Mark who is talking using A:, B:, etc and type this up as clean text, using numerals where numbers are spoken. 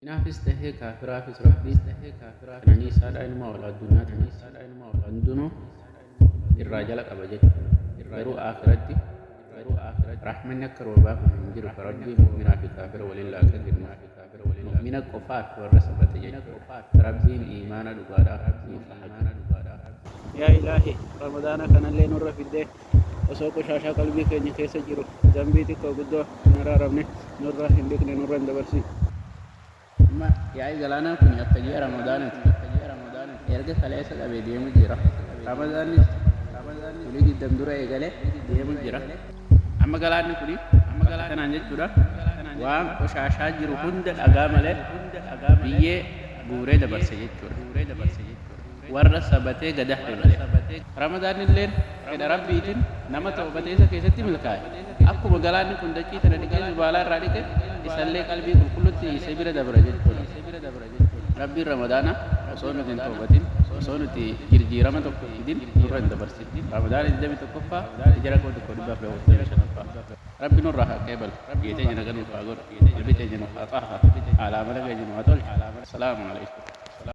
A: Mu'minaafis tahee kaafiraafis Rabbiin qananii isaadhaa inuma oola addunyaa tana hundinuu irraa jala qaba jechuudha. Garuu aakiratti rahmanni akka roobaa kun hin jiru ka Rabbiin mu'minaa fi kaafira waliin laaqee kennu. Mu'mina qofaaf warra sabate jechuudha. Rabbiin iimaana dhugaadhaa nuuf haa kennu.
B: Yaa Ilaahi Ramadaana kanallee nurra fiddee osoo qoshaashaa qalbii keenya keessa jiru zambii xiqqoo guddoo hin araaramne nurra hin dhiqne nurra hin dabarsin.
A: Amma yaa'i galaanaa kun akka ji'a Ramadaanati erga kaleessa qabee deemu jira. Ramadaannis bulii 20 dura eegale deemu jira. Amma galaanni kuni bakka tanaan jechuudha waan qoshaashaa jiru hunda dhagaa malee biyyee guuree dabarse jechuudha. Warra sabatee gad hafe malee. Ramadaannilleen fedha Rabbiitin nama tawbatee isa keessatti milkaa'e. Akkuma galaanni kun dachii tana dhiqee zubaalaa irraa dhiqe, isallee qalbii qulqullutti dhiisee bira dabra jechuudha. Rabbiin Ramadaana osoo nuti hin tawbatin, osoo nuti jirjiirama tokko hin fidin nurra hin dabarsin. Ramadaana 21ffaa, Hijra 1445ffaa. Rabbi nurraa haa qeebalu. Biyya teenya naga nuuf haa godhu. Qalbii teenya nuuf haa xaharu. Haala amala keenya nuuf haa tolchu. Assalaamu Aleykum.